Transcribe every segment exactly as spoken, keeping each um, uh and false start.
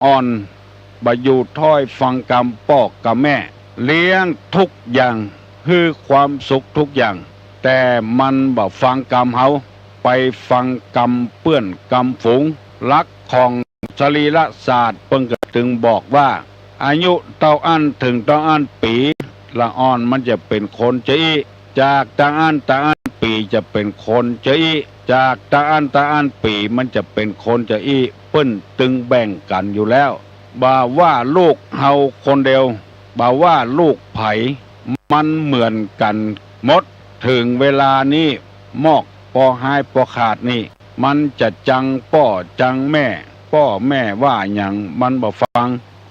อ่อน บ่อยู่ถ้อยฟังกำป้อกับแม่ เลี้ยงทุกอย่าง หื้อความสุขทุกอย่าง แต่มันบ่ฟังกำเฮา ไปฟังกำเปื้อนกำฝูง หลักของสรีรศาสตร์เปิ้นก็ตึงบอกว่า อายุเต้าอั้นเถิงเต้าอั้นปี๋ ละอ่อนมันจะเป๋นคนจะอี้ จากเต้าอั้นเต้าอั้นปี๋จะเป๋นคนจะอี้ จากเต้าอั้นเต้าอั้นปี๋มันจะเป๋นคนจะอี้ เปิ้นตึงแบ่งกั๋นอยู่แล้ว บ่ว่าลูกเฮาคนเดียว บ่ว่าลูกใผ มันเหมือนกั๋นหมด เถิงเวลานี้ มอกปอฮ้ายปอขาดนี่ มันจะจังป้อจังแม่ ป้อแม่ว่าหยังมันบ่ฟัง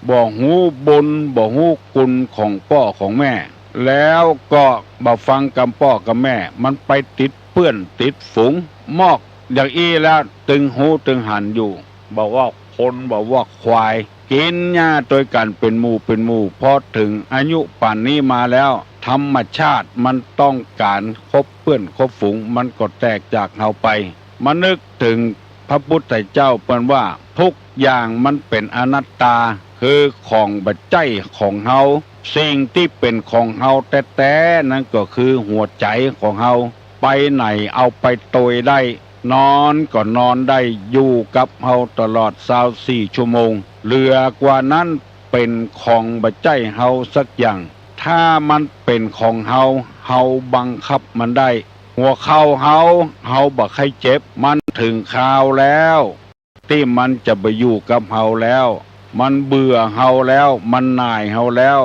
บ่ฮู้บุญบ่ฮู้คุณของป้อของแม่ แล้วก็บ่ฟังกำป้อกำแม่ มันไปติดเปื้อนติดฝูง มอกอย่างอี้แล้วตึงฮู้ตึงหันอยู่ บ่ว่าคนบ่ว่าควาย กิ๋นหญ้าตวยกั๋นเป๋นหมู่เป๋นหมู่ พอเถิงอายุป่านนี้มาแล้ว ธรรมชาติมันต้องก๋านคบเปื้อนคบฝูง มันก็แตกจากเฮาไป มานึกเถิงพระพุทธเจ้าเปิ้นว่า ทุกอย่างมันเป๋นอนัตตา คือของบ่ใจ้ของเฮา สิ่งตี้เป๋นของเฮาแต๊ๆ นั้นก็คือหัวใจ๋ของเฮา ไปไหนเอาไปตวยได้ นอนก็นอนได้ อยู่กับเฮาตลอดซาวสี่ชั่วโมง เหลือกว่านั้นเป๋นของบ่ใจ้เฮาสักอย่าง ถ้ามันเป๋นของเฮา เฮาบังคับมันได้ หัวเข่าเฮา เฮาบ่ใค่เจ็บ มันเถิงคราวแล้ว ตี้มันจะบ่อยู่กับเฮาแล้ว มันเบื่อเฮาแล้ว มันหน่ายเฮาแล้ว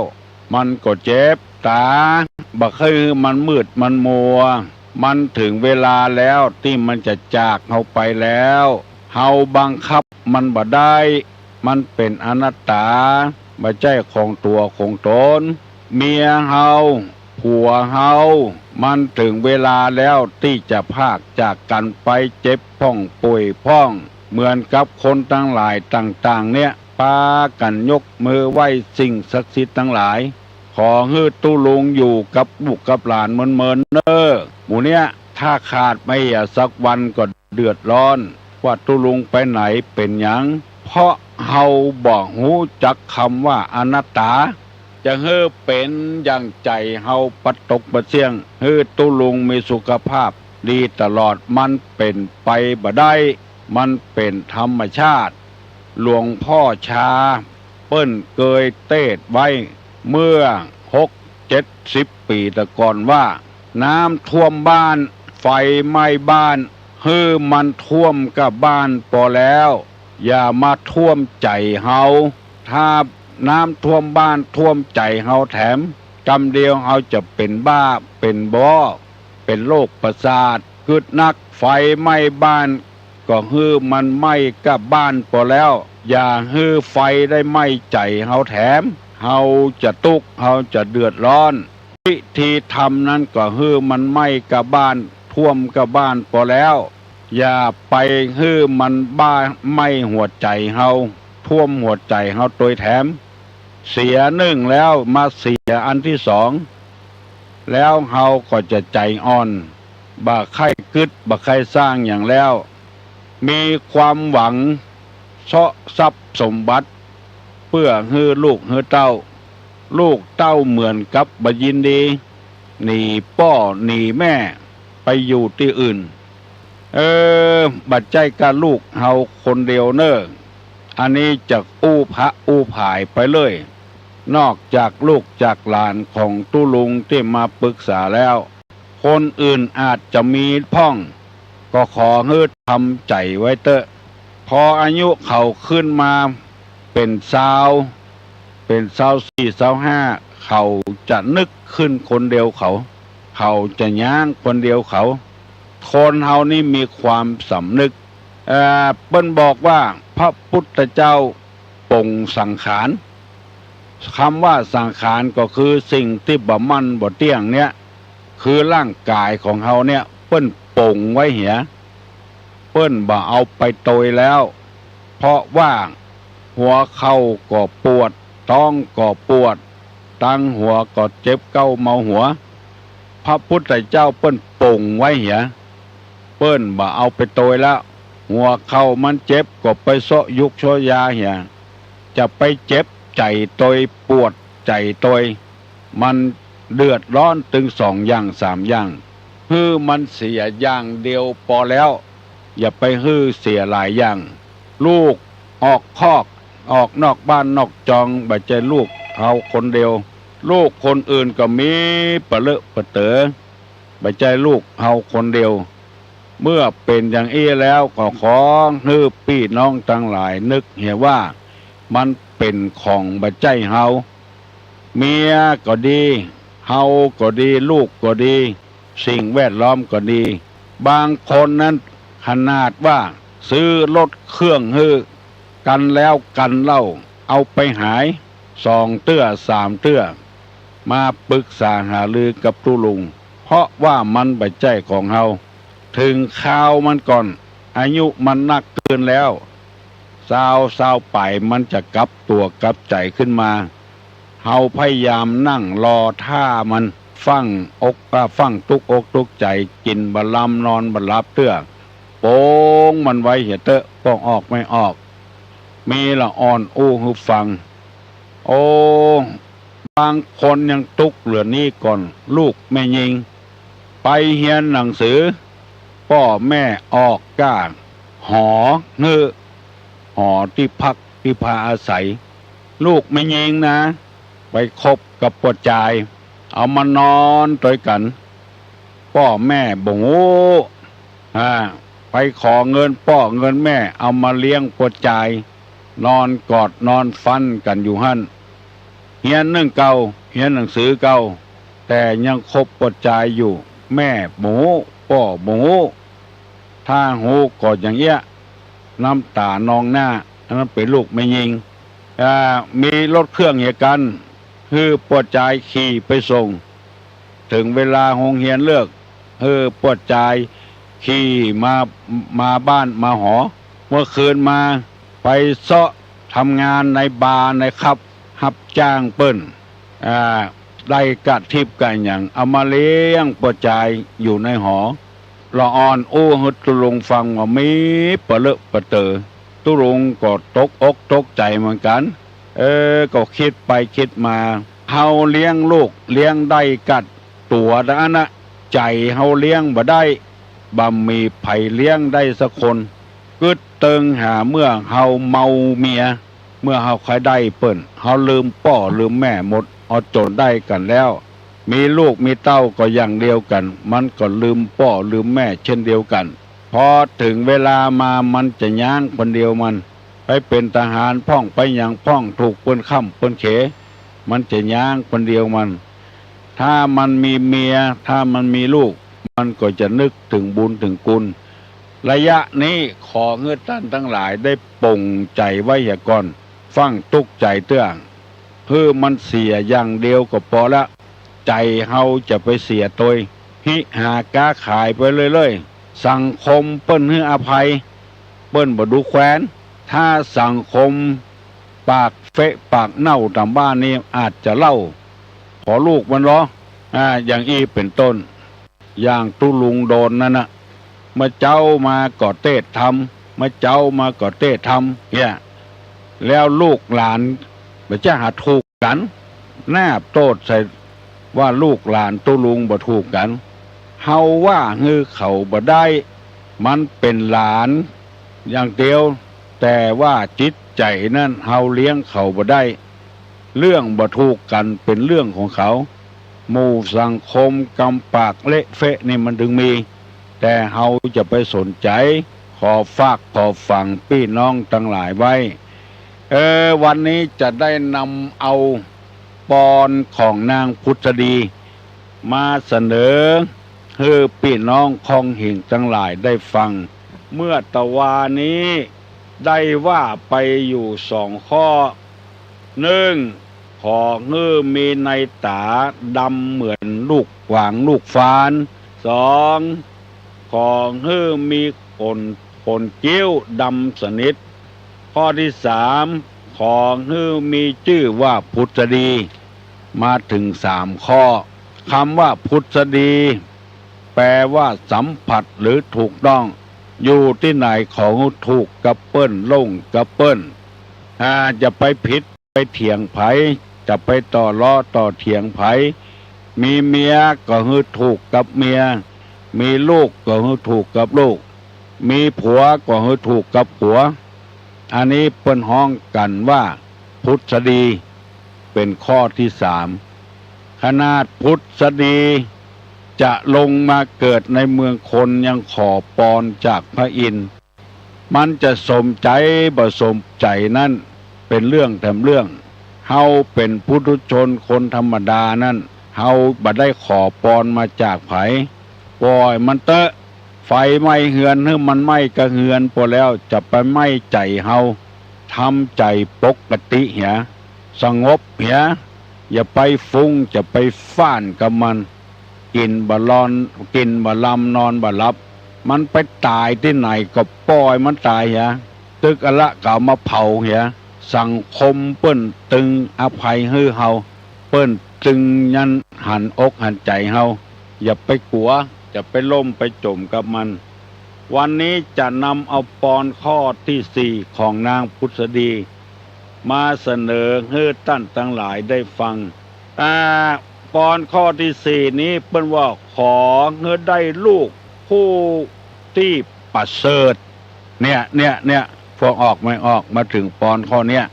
มันก็เจ็บ ต๋า บ่ใค่หื้อมันมืดมันมัว มันเถิงเวลาแล้วตี้มันจะจากเฮาไปแล้ว เฮาบังคับมันบ่ได้ มันเป๋นอนัตตา บ่ใจ้ของตั๋วของต๋น เมียเฮา ผัวเฮา มันเถิงเวลาแล้วตี้จะพรากจากกั๋นไป เจ็บพ่องป่วยพ่อง เหมือนกับคนตังหลายต่างๆ เนี่ย ปากั๋นยกมือไหว้สิ่งศักดิ์สิทธิ์ตังหลาย ขอหื้อตุ๊ลุงอยู่กับลูกกับหลานเมินๆ เน่อ หมู่เนี่ย ถ้าขาดไปเหียสักวันก็เดือดร้อน ว่าตุ๊ลุงไปไหนเป๋นหยัง เพราะเฮาบ่ฮู้จักกำว่าอนัตตา จะหื้อเป๋นอย่างใจ๋เฮาปะตกปะเสี้ยง หื้อตุ๊ลุงมีสุขภาพดีตลอด มันเป๋นไปบ่ได้ มันเป๋นธรรมชาติ หลวงพ่อชา เปิ้นเกยเตสน์ไว้ เมื่อหกเจ็ดสิบปี๋ตะก่อนว่า น้ำท่วมบ้าน ไฟไหม้บ้าน หื้อมันท่วมก้าบ้านปอแล้ว อย่ามาท่วมใจ๋เฮา ถ้าน้ำท่วมบ้านท่วมใจ๋เฮาแถม กำเดียวเฮาจะเป๋นบ้า เป๋นบ้อ เป๋นโรคประสาท กึ๊ดนัก ไฟไหม้บ้าน ก็หื้อมันไหม้ก้าบ้านปอแล้ว อย่าหื้อไฟได้ไหม้ใจ๋เฮาแถม เฮาจะตุ๊กข์ เฮาจะเดือดร้อน วิธีธรรมนั้นก็หื้อมันไหม้ก้าบ้าน ท่วมก้าบ้านปอแล้ว อย่าไปหื้อมันบ้า ไหม้หัวใจ๋เฮา ท่วมหัวใจ๋เฮาตวยแถม เสียนึ่งแล้วมาเสียอันตี้สอง แล้วเฮาก็จะใจ๋อ่อน บ่ใค่กึ๊ด บ่ใค่สร้างหยังแล้ว มีความหวังเซาะทรัพย์สมบัติ เปื้อหื้อลูกหื้อเต้า ลูกเต้าเหมือนกับบ่ยินดี หนีป้อหนีแม่ ไปอยู่ตี้อื่น เออ บ่ใจ้ก้าลูกเฮาคนเดียวเน่อ อันนี้จะอู้พระอู้ผายไปเลย นอกจากลูกจากหลานของตุ๊ลุงตี้มาปรึกษาแล้ว คนอื่นอาจจะมีพ่อง ก็ขอหื้อทำใจ๋ไว้เต๊อะ พออายุเขาขึ้นมาเป๋นซาว เป๋นซาวสี่ซาวห้า เขาจะนึกขึ้นคนเดียวเขา เขาจะย้างคนเดียวเขา คนเฮานี่มีความสำนึก เอ่อ เปิ้นบอกว่าพระพุทธเจ้าปลงสังขาร กำว่าสังขารก็คือสิ่งตี้บ่มั่นบ่เตี้ยงเนี่ย คือร่างก๋ายของเฮาเนี่ย เปิ้นปลงไว้เหีย เปิ้นบ่เอาไปตวยแล้ว เพราะว่าหัวเข่าก็ปวด ต๊องก็ปวด ตังหัวก็เจ็บเก้าเมาหัว พระพุทธเจ้าเปิ้นปลงไว้เหีย เปิ้นบ่เอาไปตวยแล้ว หัวเข่ามันเจ็บก็ไปเซาะยุกเซาะยาเหีย จะไปเจ็บใจ๋ตวย ปวดใจ๋ตวย มันเดือดร้อนตึงสองอย่างสามอย่าง หื้อมันเสียอย่างเดียวปอแล้ว อย่าไปหื้อเสียหลายอย่าง ลูกออกคอก ออกนอกบ้านนอกจอง บ่ใจ้ลูกเฮาคนเดียว ลูกคนอื่นก็มีปะเลอะปะเต๋อ บ่ใจ้ลูกเฮาคนเดียว เมื่อเป๋นอย่างอี้แล้วก็ขอหื้อปี้น้องตังหลายนึกเหียว่า มันเป๋นของบ่ใจ้เฮา เมียก็ดี เฮาก็ดี ลูกก็ดี สิ่งแวดล้อมก็ดี บางคนนั้นขนาดว่าซื้อรถเครื่องหื้อ กันแล้วกันเล่า เอาไปหายสองเตื้อสามเตื้อ มาปึกษาหารือกับตุ๊ลุง เพราะว่ามันบ่ใจ้ของเฮา เถิงคราวมันก่อน อายุมันนักเกินแล้ว ซาว ซาวป๋าย มันจะกลับตั๋วกลับใจ๋ขึ้นมา เฮาพยายามนั่งรอท่ามัน ฟั่งอก อ่า ฟั่งตุ๊กอกตุ๊กใจ๋ กิ๋นบ่ลำนอนบ่หลับเตื้อ ป๋งมันไว้เหียเต๊อะ ป้องออกไม่ออก มีละอ่อนอู้หื้อฟัง โอ้ บางคนยังตุ๊กเหลือนี้ก่อน ลูกแม่ญิง ไปเฮียนหนังสือ ป้อแม่ออกก้าหอหื้อ หอตี้พักตี้พาอาศัย ลูกแม่ญิงนะ ไปคบกับป้อจาย เอามานอนตวยกั๋น ป้อแม่บ่ฮู้ อ่า ไปขอเงินป้อเงินแม่ เอามาเลี้ยงป้อจาย นอนกอดนอนฟันกั๋นอยู่หั้น เฮียนนึ่งเก่า เฮียนหนังสือเก่า แต่ยังคบป้อจายอยู่ แม่บ่ฮู้ ป้อบ่ฮู้ ถ้าฮู้ก็อย่างเอี้ย น้ำต๋านองหน้า อันนั้นเป๋นลูกแม่ญิง อ่า มีรถเครื่องเหียกั๋น หื้อป้อจายขี่ไปส่ง เถิงเวลาโฮงเฮียนเลิก หื้อป้อจายขี่มา มาบ้านมาหอ เมื่อคืนมา ไปเซาะทำงานในบาร์ในคลับ ฮับจ้างเปิ้น อ่า ได้กะทิปกะหยัง เอามาเลี้ยงป้อจายอยู่ในหอ ละอ่อนอู้หื้อตุ๊ลุงฟังว่ามีปะเลอะปะเต๋อ ตุ๊ลุงก็ตกอกตกใจ๋เหมือนกั๋น เออ ก็กึ๊ดไปกึ๊ดมา เฮาเลี้ยงลูกเลี้ยงได้กั๋น ตั๋วตะอั้นนะ ใจ๋เฮาเลี้ยงบ่ได้ บ่มีใผเลี้ยงได้สักคน กึ๊ดเติงหาเมื่อเฮาเมาเมีย เมื่อเฮาใค่ได้เปิ้น เฮาลืมป้อลืมแม่หมด เอาจ๋นได้กั๋นแล้ว มีลูกมีเต้าก็อย่างเดียวกั๋น มันก็ลืมป้อลืมแม่เช่นเดียวกั๋น พอเถิงเวลามามันจะย้างคนเดียวมัน ไปเป๋นทหารพ่อง ไปหยังพ่อง ถูกเปิ้นค้ำเปิ้นเข มันจะย้างคนเดียวมัน ถ้ามันมีเมีย ถ้ามันมีลูก มันก็จะนึกเถิงบุญเถิงคุณ ระยะนี้ขอหื้อต้านตังหลายได้ป๋งใจ๋ไว้เหียก่อน ฟั่งตุ๊กใจ๋เตื้อ หื้อมันเสียอย่างเดียวก็ปอละ ใจ๋เฮาจะไปเสียตวย ฮิหาก๊าขายไปเรื่อยๆ สังคมเปิ้นหื้ออภัย เปิ้นบ่ดูแควน ถ้าสังคมปากเฟะปากเน่าต๋ามบ้านนี้อาจจะเล่า ขอลูกมันลอ อ่า อย่างอี้เป๋นต้น อย่างตุ๊ลุงโดนนั้นนะ เมื่อเจ๊ามาก็เต๊ทำ เมื่อเจ๊ามาก็เต๊ทำ เนี่ย แล้วลูกหลานบ่จะหาถูกกั๋น นาบโต้ษใส่ว่าลูกหลานตุ๊ลุงบ่ถูกกั๋น เฮาว่าหื้อเขาบ่ได้ มันเป๋นหลานอย่างเดียว แต่ว่าจิตใจ๋นั้นเฮาเลี้ยงเขาบ่ได้ เรื่องบ่ถูกกั๋นเป๋นเรื่องของเขา หมู่สังคมกำปากเละเฟะนี่มันเถิงมี แต่เฮาจะไปสนใจ๋ ขอฝากขอฝังปี้น้องตังหลายไว้ เออ วันนี้จะได้นำเอาปอนของนางผุดสดี มาเสนอหื้อปี้น้องคองเหงตังหลายได้ฟัง เมื่อตะวานี้ได้ว่าไปอยู่สองข้อ นึ่ง ขอหื้อมีในต๋าดำเหมือนลูกกวางลูกฟาน สอง ขอหื้อมีขน ขนคิ้วดำสนิท ข้อตี้สาม ขอหื้อมีจื้อว่าผุดสดี มาเถิงสามข้อ กำว่าผุดสดี แปลว่าสัมผัสหรือถูกต้อง อยู่ตี้ไหนขอหื้อถูกกับเปิ้น ลงกับเปิ้น อ่า จะไปผิดไปเถียงใผ จะไปต่อล้อต่อเถียงใผ มีเมียก็หื้อถูกกับเมีย มีลูกก็หื้อถูกกับลูก มีผัวก็หื้อถูกกับผัว อันนี้เปิ้นฮ้องกั๋นว่าผุดสะดี เป๋นข้อตี้สาม ขนาดผุดสะดีจะลงมาเกิดในเมืองคนยังขอปอนจากพระอินทร์ มันจะสมใจ๋บ่สมใจ๋นั้นเป๋นเรื่องแถมเรื่อง เฮาเป๋นปุถุชนคนธรรมดานั้น เฮาบ่ได้ขอปอนมาจากใผ ป่อยมันเต๊อะ ไฟไหม้เฮือนหื้อมันไหม้กะเฮือนปอแล้ว จะไปไหม้ใจ๋เฮา ทำใจ๋ปกติเหีย สงบเหีย อย่าไปฟุ้ง จะไปฟ้านกับมัน กิ๋นบ่ลอน กิ๋นบ่ลำ นอนบ่หลับ มันไปต๋ายตี้ไหนก็ป่อยมันต๋ายเหีย ตึกอะละก็เอามาเผาเหีย สังคมเปิ้นตึงอภัยหื้อเฮา เปิ้นตึงยันหันอกหันใจ๋เฮา อย่าไปกั๋ว อย่าไปล่มไปจ๋มกับมัน วันนี้จะนำเอาปอนข้อตี้สี่ของนางผุดสะดี มาเสนอหื้อต้านตังหลายได้ฟัง อ่า ปอนข้อตี้สี่นี้เปิ้นว่าขอหื้อได้ลูกผู้ตี้ประเสริฐ เนี่ย เนี่ย เนี่ย พวกออกไม่ออก มาเถิงปอนข้อเนี้ย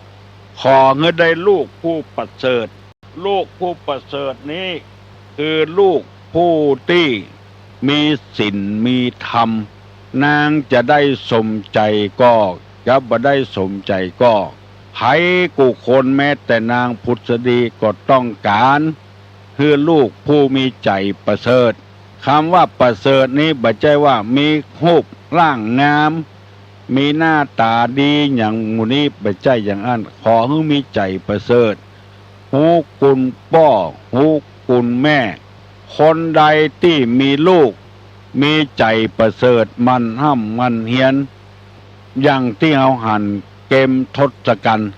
ขอหื้อได้ลูกผู้ประเสริฐ ลูกผู้ประเสริฐนี้ คือลูกผู้ตี้มีศีลมีธรรม นางจะได้สมใจ๋ก็ จะบ่ได้สมใจ๋ก็ ใผกู้คนแม้แต่นางผุดสะดีก็ต้องก๋าน หื้อลูกผู้มีใจ๋ประเสริฐ กำว่าประเสริฐนี้บ่ใจ้ว่ามีฮูปร่างงาม มีหน้าต๋าดีหยังหมู่นี้ บ่ใจ้อย่างอั้น ขอหื้อมีใจ๋ประเสริฐ ฮู้กุณป้อ ฮู้กุณแม่ คนใดตี้มีลูก มีใจ๋ประเสริฐ หมั่นฮ่ำหมั่นเฮียน อย่างตี้เฮาหันเกมทศกัณฐ์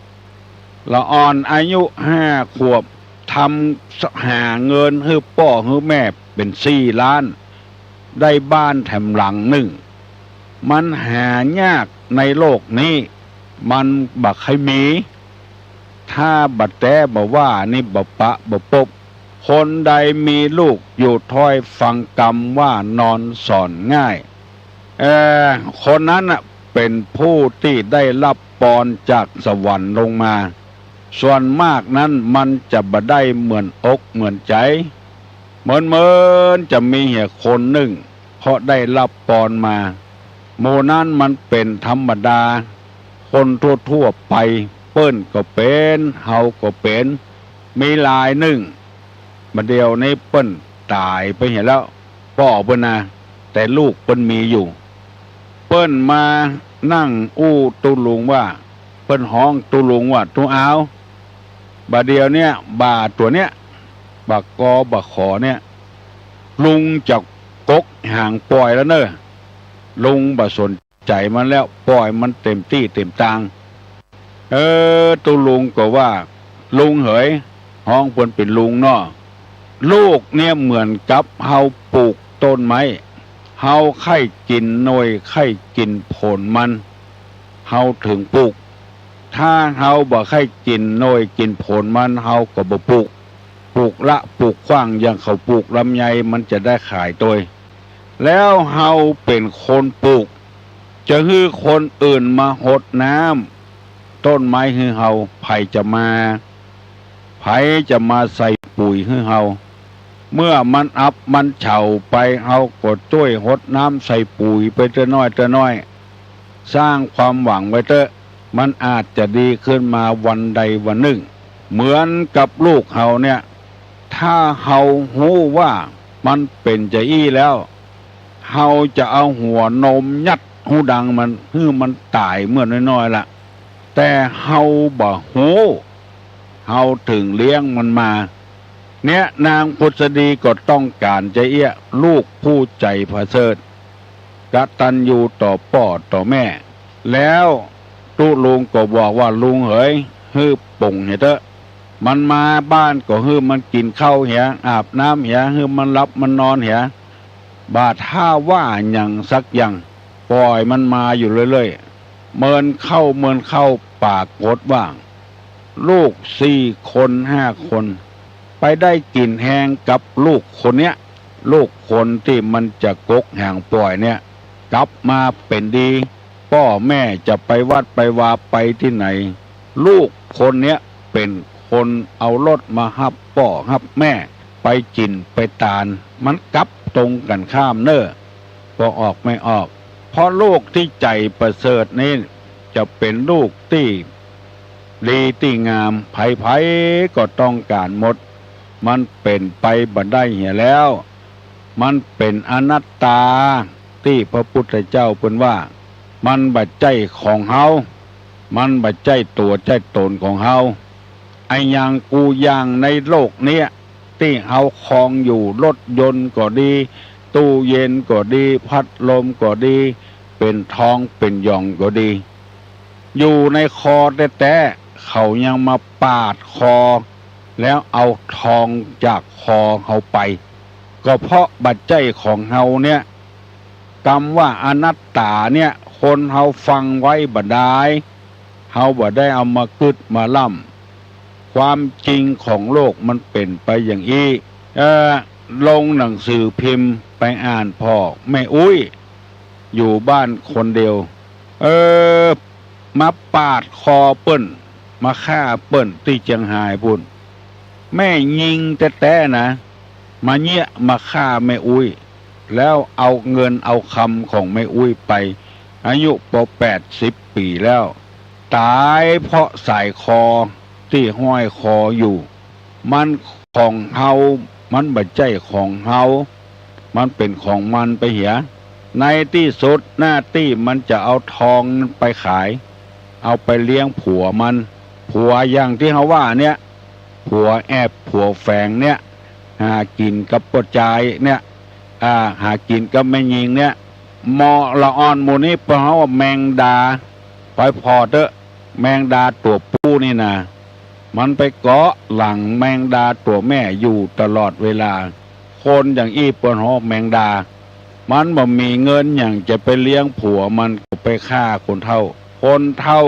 ละอ่อนอายุห้าขวบ ทำหาเงินหื้อป้อหื้อแม่เป๋นสี่ล้าน ได้บ้านแถมหลังนึ่ง มันหายากในโลกนี้ มันบ่ใค่มี ถ้าบ่แต๊บ่ว่านี่บ่ปะบ่ปบ คนใดมีลูกอยู่ถ้อยฟังกำว่านอนสอนง่าย เอ่อ คนนั้นน่ะเป๋นผู้ตี้ได้ฮับปอนจากสวรรค์ลงมา ส่วนมากนั้นมันจะบ่ได้เหมือนอกเหมือนใจ๋ เหมือนๆ จะมีเหียคนนึ่ง เพราะได้ฮับปอนมา หมู่นั้นมันเป๋นธรรมดา คนทั่วๆ ไป เปิ้นก็เป๋น เฮาก็เป๋น มีหลายนึ่ง บ่าเดี่ยวนี้เปิ้นต๋ายไปเหียแล้ว ป้อเปิ้นนะ แต่ลูกเปิ้นมีอยู่ เปิ้นมานั่งอู้ตุ๊ลุงว่า เปิ้นฮ้องตุ๊ลุงว่า ตุ๊อาว บ่าเดี่ยวเนี้ย บ่าตั๋วเนี้ย บ่ากอบ่าขอเนี้ย ลุงจะกกหางป่อยแล้วเน่อ ลุงบ่สนใจ๋มันแล้ว ป่อยมันเต๋มตี้เต๋มตาง เออ ตุ๊ลุงก็ว่า ลุงเหย ฮ้องเปิ้นเป๋นลุงเนาะ ลูกเนี่ยเหมือนกับเฮาปลูกต้นไม้ เฮาใค่กิ๋นหน่วยใค่กิ๋นผลมัน เฮาเถิงปลูก ถ้าเฮาบ่ใค่กิ๋นหน่วยกิ๋นผลมัน เฮาก็บ่ปลูก ปลูกละปลูกขว้าง อย่างเขาปลูกลำไย มันจะได้ขายตวย แล้วเฮาเป๋นคนปลูก จะหื้อคนอื่นมาหดน้ำต้นไม้หื้อเฮา ใผจะมา ใผจะมาใส่ปุ๋ยหื้อเฮา เมื่อมันอับมันเฉาไป เฮาก็จ้วยหดน้ำใส่ปุ๋ยไปเตื้อน้อยเตื้อน้อย สร้างความหวังไว้เต๊อะ มันอาจจะดีขึ้นมาวันใดวันนึ่ง เหมือนกับลูกเฮาเนี่ย ถ้าเฮาฮู้ว่ามันเป๋นจาอี้แล้ว เฮาจะเอาหัวนมยัดฮูดังมัน หื้อมันต๋ายเมื่อน้อยๆ ละ แต่เฮาบ่ฮู้ เฮาเถิงเลี้ยงมันมา เนี่ย นางผุดสะดีก็ต้องก๋านจาเอี้ย ลูกผู้ใจ๋ประเสริฐ กตัญญูต่อป้อต่อแม่ แล้วตุ๊ลุงก็บอกว่า ลุงเหย หื้อป๋งเหียเต๊อะ มันมาบ้านก็หื้อมันกิ๋นข้าวเหีย อาบน้ำเหีย หื้อมันหลับมันนอนเหีย บ่าถ้าว่าหยังสักอย่าง ป่อยมันมาอยู่เรื่อย เมินเข้าเมินเข้า ปรากฏว่า ลูกสี่คนห้าคน ไปได้กิ๋นแฮงกับลูกคนเนี้ย ลูกคนตี้มันจะกกหางป่อยเนี่ย กลับมาเป๋นดี ป้อแม่จะไปวัดไปวาไปตี้ไหน ลูกคนเนี้ยเป๋นคนเอารถมาฮับป้อฮับแม่ ไปกิ๋นไปตาน มันกลับตรงกั๋นข้ามเน่อ ป้อออกแม่ออก เพราะลูกตี้ใจ๋ประเสริฐนี้ จะเป๋นลูกตี้ดีตี้งาม ใผๆ ก็ต้องก๋านหมด มันเป๋นไปบ่ได้เหียแล้ว มันเป๋นอนัตตา ตี้พระพุทธเจ้าเปิ้นว่า มันบ่ใจ้ของเฮา มันบ่ใจ้ตั๋วใจ้ต๋นของเฮา อะหยังกู้อย่างในโลกเนี้ย ตี้เฮาครองอยู่ รถยนต์ก็ดี ตู้เย็นก็ดี พัดลมก็ดี เป๋นทองเป๋นหยองก็ดี อยู่ในคอแต๊ๆ เขายังมาปาดคอ แล้วเอาทองจากคอเฮาไป ก็เพราะบ่ใจ้ของเฮาเนี่ย กำว่าอนัตตาเนี่ย คนเฮาฟังไว้บ่ดาย เฮาบ่ได้เอามากึ๊ดมาล่ำ ความจริงของโลกมันเป๋นไปอย่างอี้ เอ่อ ลงหนังสือพิมพ์ไปอ่านผ่อแม่อุ๊ย อยู่บ้านคนเดียว เออ มาปาดคอเปิ้น มาฆ่าเปิ้นตี้เจียงฮายปู้น แม่ญิงแต๊ๆ นะ มาเยียะมาฆ่าแม่อุ๊ย แล้วเอาเงินเอาคำของแม่อุ๊ยไป อายุปอแปดสิบปี๋แล้ว ต๋ายเพราะสายคอตี้ห้อยคออยู่ มันของเฮา มันบ่ใจ้ของเฮา มันเป๋นของมันไปเหีย ในตี้สุดหน้าตี้มันจะเอาทองไปขาย เอาไปเลี้ยงผัวมัน ผัวอย่างตี้เฮาว่าเนี่ย ผัวแอบผัวแฝงเนี่ย หากิ๋นกับป้อจายเนี่ย อ่า หากิ๋นกับแม่ญิงเนี่ย เหมาะละอ่อนหมู่นี้ เปิ้นฮ้องว่าแมงดา ไปผ่อเต๊อะ แมงดาตั๋วปู้นี่นะ มันไปเกาะหลังแมงดาตั๋วแม่อยู่ตลอดเวลา คนอย่างอี้เปิ้นฮ้องแมงดา มันบ่มีเงินหยังจะไปเลี้ยงผัวมัน ก็ไปฆ่าคนเฒ่า คนเฒ่า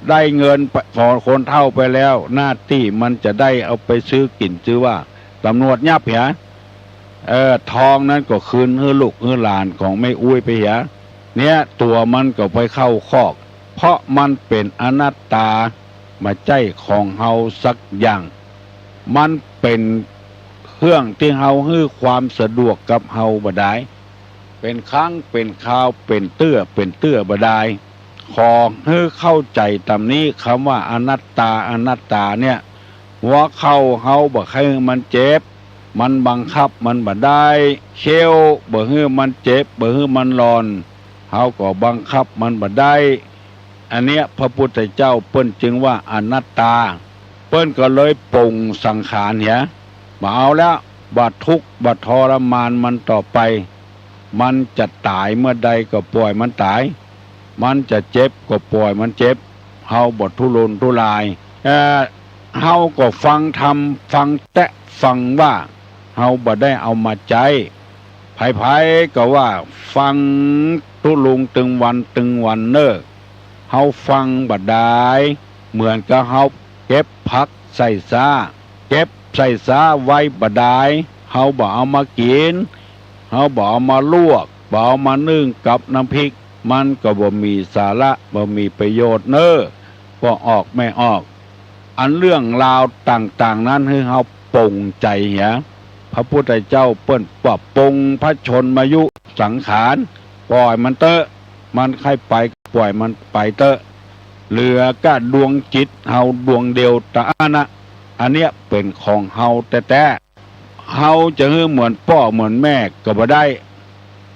ได้เงินไป ของคนเฒ่าไปแล้ว หน้าตี้มันจะได้เอาไปซื้อกิ๋นซื้อว่า ต๋ำรวจยับเหีย เออ ทองนั้นก็คืนหื้อลูกหื้อหลานของแม่อุ๊ยไปเหีย เนี่ยตั๋วมันก็ไปเข้าคอก เพราะมันเป๋นอนัตตา บ่ใจ้ของเฮาสักอย่าง มันเป๋นเครื่องตี้เฮาหื้อความสะดวกกับเฮาบ่ดาย เป๋นครั้งเป๋นคราว เป๋นเตื้อเป๋นเตื้อบ่ดาย ขอหื้อเข้าใจ๋ต๋ามนี้ กำว่าอนัตตา อนัตตาเนี่ย หัวเข่าเฮาบ่ใค่หื้อมันเจ็บ มันบังคับมันบ่ได้ เขี้ยวบ่หื้อมันเจ็บ บ่หื้อมันหล่อน เฮาก็บังคับมันบ่ได้ อันเนี้ยพระพุทธเจ้าเปิ้นจึงว่าอนัตตา เปิ้นก็เลยปลงสังขารเหีย บ่เอาแล้ว บ่ทุกข์บ่ทรมานมันต่อไป มันจะต๋ายเมื่อใดก็ปล่อยมันต๋าย มันจะเจ็บก็ปล่อยมันเจ็บ เฮาบ่ทุรนทุราย เอ่อ เฮาก็ฟังธรรม ฟังแต๊ฟังว่า เฮาบ่ได้เอามาใจ๊ ใผๆ ก็ว่าฟังตุ๊ลุงตึงวันตึงวันเน่อ เฮาฟังบ่ดาย เหมือนกับเฮาเก็บผักใส่ซ้า เก็บใส่ซ้าไว้บ่ดาย เฮาบ่เอามากิ๋น เฮาบ่เอามาลวก บ่เอามานึ่งกับน้ำพริก มันก็บ่มีสาระ บ่มีประโยชน์เน่อ ป้อออกแม่ออก อันเรื่องราวต่างๆ นั้นหื้อเฮาปลงใจ๋เหีย พระพุทธเจ้าเปิ้นว่าปลงพระชนมายุสังขาร ปล่อยมันเต๊อะ มันใค่ไปก็ปล่อยมันไปเต๊อะ เหลือก้าดวงจิตเฮาดวงเดียวตะอั้นนะ อันเนี้ยเป๋นของเฮาแต๊ๆ เฮาจะหื้อเหมือนป้อเหมือนแม่ก็บ่ได้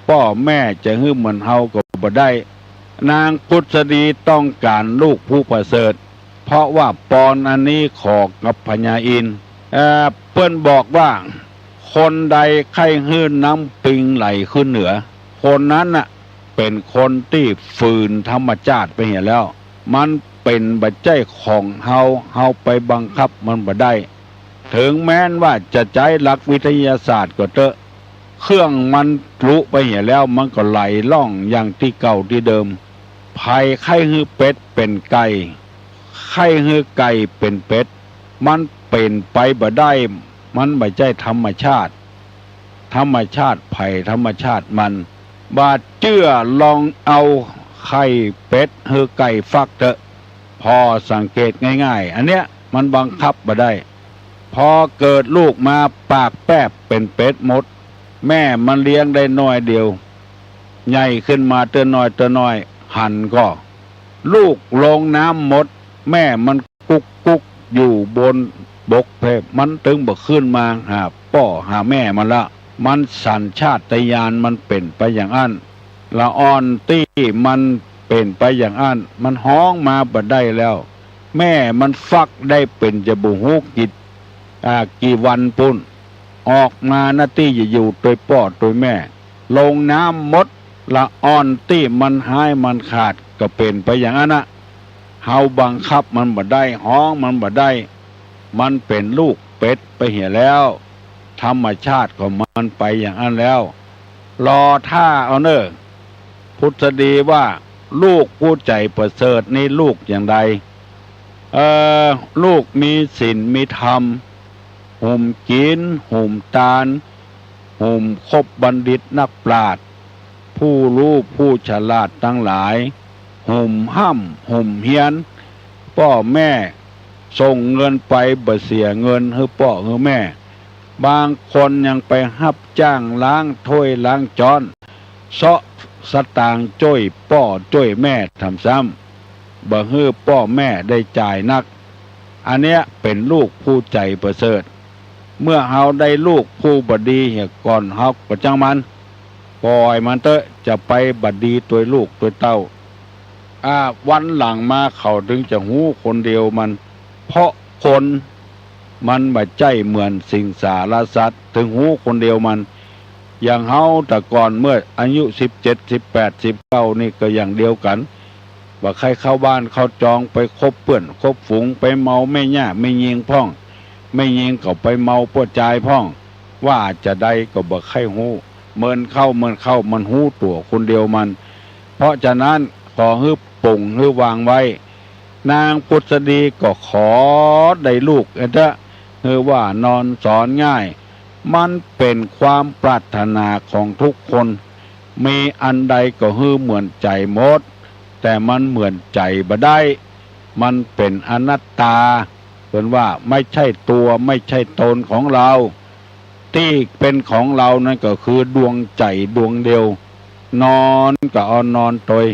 ป้อแม่จะหื้อเหมือนเฮาก็บ่ได้ นางกุสดีต้องก๋านลูกผู้ประเสริฐ เพราะว่าปอนอันนี้ขอกับพญาอินทร์ เอ่อ เปิ้นบอกว่า คนใดใค่หื้อน้ำปิงไหลขึ้นเหนือ คนนั้นน่ะ เป๋นคนตี้ฝืนธรรมจาติไปเหียแล้ว มันเป๋นบ่ใจ้ของเฮา เฮาไปบังคับมันบ่ได้ เถิงแม้นว่าจะใจ๊หลักวิทยาศาสตร์ก็เต๊อะ เครื่องมันลุไปเหียแล้ว มันก็ไหลล่องอย่างตี้เก่าตี้เดิม ใผใค่หื้อเป็ดเป๋นไก่ ใค่หื้อไก่เป๋นเป็ด มันเป๋นไปบ่ได้ มันบ่ใจ้ธรรมชาติ ธรรมชาติใผธรรมชาติมัน บ่าเจื้อลองเอาไข่เป็ดหื้อไก่ฟักเต๊อะ ผ่อสังเกตง่ายๆ อันเนี้ยมันบังคับบ่ได้ พอเกิดลูกมาปากแป๊บเป๋นเป็ดหมด แม่มันเลี้ยงได้น้อยเดียว ใหญ่ขึ้นมาเตื้อน้อยเตื้อน้อย หันก่อ ลูกลงน้ำหมด แม่มันกุ๊กกุ๊กอยู่บนบกเพ มันตึงบ่ขึ้นมาหาป้อหาแม่มันละ มันสัญชาตญาณมันเป๋นไปอย่างอั้น ละอ่อนตี้มันเป๋นไปอย่างอั้น มันฮ้องมาบ่ได้แล้ว แม่มันฟักได้เป๋นจะบ่ฮู้กี่ อ่า กี่วันปู้น ออกมาหน้าตี้จะอยู่ตวยป้อตวยแม่ ลงน้ำหมด ละอ่อนตี้มันฮ้ายมันขาดก็เป๋นไปอย่างอั้นนะ เฮาบังคับมันบ่ได้ ฮ้องมันบ่ได้ มันเป๋นลูกเป็ดไปเหียแล้ว ธรรมชาติของมันไปอย่างอั้นแล้ว รอท่าเอาเน่อ ผุดสดีว่า ลูกผู้ใจ๋ประเสริฐนี้ลูกอย่างใด เอ่อ ลูกมีศีลมีธรรม หุมศีล หุมตาน หุมคบบัณฑิตนักปราชญ์ ผู้รู้ผู้ฉลาดตังหลาย หุมฮ่ำ หุมเฮียน ป้อแม่ส่งเงินไปบ่เสียเงินหื้อป้อหื้อแม่ บางคนยังไปฮับจ้างล้างถ้วยล้างจ๊อน เซาะสตางค์จ้วยป้อจ้วยแม่ทำซ้ำ บ่หื้อป้อแม่ได้จ่ายนัก อันเนี้ยเป๋นลูกผู้ใจ๋ประเสริฐ เมื่อเฮาได้ลูกผู้บ่ดีเหียก่อน เฮาก็จ้างมัน ป่อยมันเต๊อะ จะไปบ่ดีตวยลูกตวยเต้า อ่า วันหลังมาเขาตึงจะฮู้คนเดียวมัน เพราะคนมันบ่ใจ้เหมือนสิงสารสัตว์ ตึงฮู้คนเดียวมัน อย่างเฮาแต่ก่อนเมื่ออายุสิบเจ็ด สิบแปด สิบเก้า นี่ก็อย่างเดียวกั๋น บ่ใค่เข้าบ้านเข้าจอง ไปคบเปื้อนคบฝูง ไปเมาแม่ย่าแม่ญิงพ่อง แม่ญิงก็ไปเมาป้อจายพ่อง ว่าจะใดก็บ่ใค่ฮู้ เมินเข้าเมินเข้า มันฮู้ตั๋วคนเดียวมัน เพราะฉะนั้นขอหื้อปลงหื้อวางไว้ นางผุดสดีก็ขอได้ลูกเต๊อะ หื้อว่านอนสอนง่าย มันเป๋นความปรารถนาของทุกคน มีอันใดก็หื้อเหมือนใจ๋หมด แต่มันเหมือนใจ๋บ่ได้ มันเป๋นอนัตตา เปิ้นว่าไม่ใช่ตัวไม่ใช่ตนของเรา ตี้เป๋นของเรานั้นก็คือดวงใจ๋ดวงเดียว นอนก็เอานอนตวย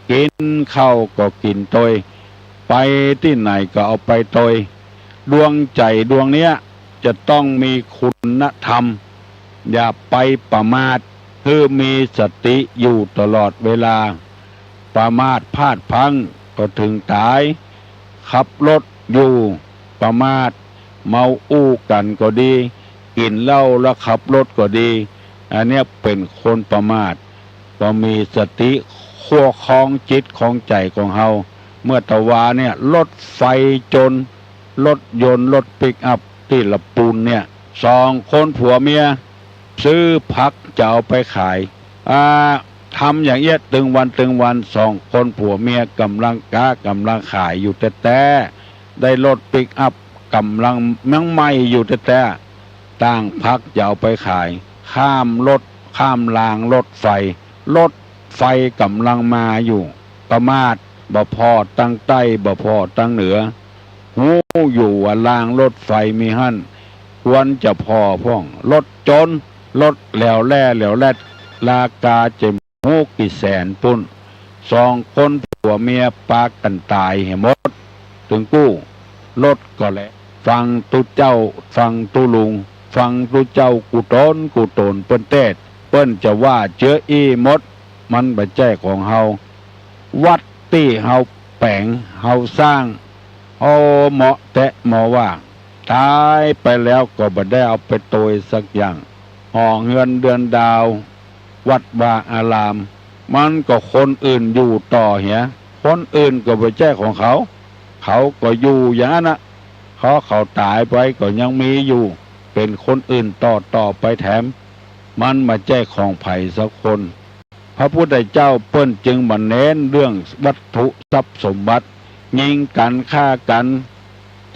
กิ๋นข้าวก็กิ๋นตวย ไปตี้ไหนก็เอาไปตวย ดวงใจ๋ดวงเนี้ยจะต้องมีคุณธรรม อย่าไปประมาท หื้อมีสติอยู่ตลอดเวลา ประมาทพลาดพลั้งก็ถึงต๋าย ขับรถอยู่ประมาท เมาอู้กั๋นก็ดี กิ๋นเหล้าแล้วขับรถก็ดี อันเนี้ยเป๋นคนประมาท บ่มีสติควบครองจิตครองใจ๋ของเฮา เมื่อตะวาเนี่ย รถไฟจน รถยนต์ รถปิกอัพตี้ละปูนเนี่ย สองคนผัวเมีย ซื้อผักจะเอาไปขาย อ่า ทำอย่างเอี้ยตึงวันตึงวัน สองคนผัวเมียก่ำลังก๊าก่ำลังขายอยู่แต๊ๆ ได้รถปิกอัพก่ำลังยังใหม่อยู่แต๊ๆ ต่างผักจะเอาไปขาย ข้ามรถ ข้ามรางรถไฟ รถไฟก่ำลังมาอยู่ ประมาท บ่ผ่อตังใต้ บ่ผ่อตังเหนือ ฮู้อยู่ว่ารางรถไฟมีหั้น ควรจะผ่อพ่อง รถจน รถแหลวแล่แหลวแลด ราคาจะฮู้กี่แสนปู้น สองคนผัวเมียปากั๋นต๋ายเหียหมด ตึงกู้ รถก็แหละ ฟังตุ๊เจ้า ฟังตุ๊ลุง ฟังตุ๊เจ้ากู้ต๋นกู้ต๋นเปิ้นเตศน์ เปิ้นจะว่าเจื้ออี้หมด มันบ่ใจ้ของเฮา วัดตี้เฮาแป๋งเฮาสร้าง โอ้ เหมาะแต๊เหมาะว่า ต๋ายไปแล้วก็บ่ได้เอาไปตวยสักอย่าง หอเฮือนเดือนดาว วัดวาอาราม มันก็คนอื่นอยู่ต่อเหีย คนอื่นก็บ่ใจ้ของเขา เขาก็อยู่อย่างอั้นนะ เพราะเขาต๋ายไปก็ยังมีอยู่ เป๋นคนอื่นต่อต่อไปแถม มันบ่ใจ้ของใผสักคน พระพุทธเจ้าเปิ้นจึงบ่เน้นเรื่องวัตถุทรัพย์สมบัติ ยิงกั๋นฆ่ากั๋น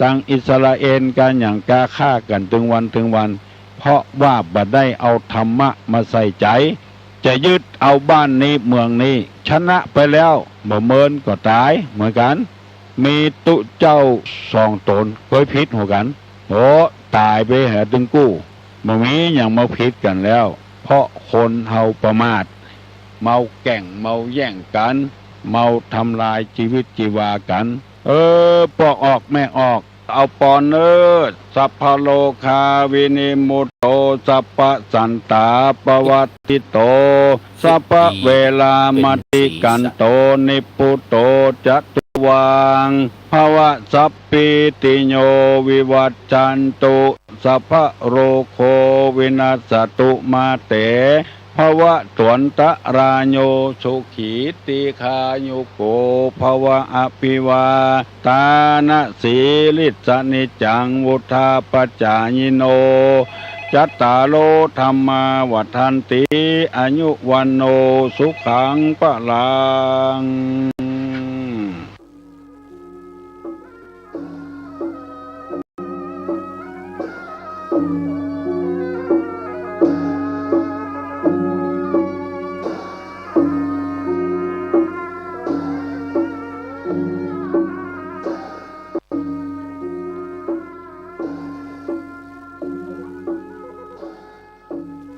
ตังอิสราเอลกั๋นหยังกา ฆ่ากั๋นตึงวันตึงวัน เพราะว่าบ่ได้เอาธรรมะมาใส่ใจ๋ จะยึดเอาบ้านนี้เมืองนี้ ชนะไปแล้ว บ่เมินก็ต๋ายเหมือนกั๋น มีตุ๊เจ้าสองต๋นเกยผิดหัวกั๋น โอ้ ต๋ายไปหาตึงกู้ บ่มีหยังมาผิดกั๋นแล้ว เพราะคนเฮาประมาท เมาแก่ง เมาแย่งกั๋น เมาทำลายจีวิตจีวากั๋น เออ ปอกออกแม่ออก เอาปอนเน่อ สัพพะโรคาวินิมมุตโต สัพพะสันตาปวัตติโต สัพพะเวลามัตติกันโต นิพพุโตจะตุวัง ภวะสัพพีติโยวิวัชชันตุ สัพพะโรโควินัสสะตุมาเต ภวะตวันตะราโย สุขีตีฆายุโก ภวะ อภิวาทานะสีลิสสะนิจจัง วุฑฒาปจายิโน จัตตาโรธัมมาวัฑฒันติ อายุวัณโณ สุขัง พลัง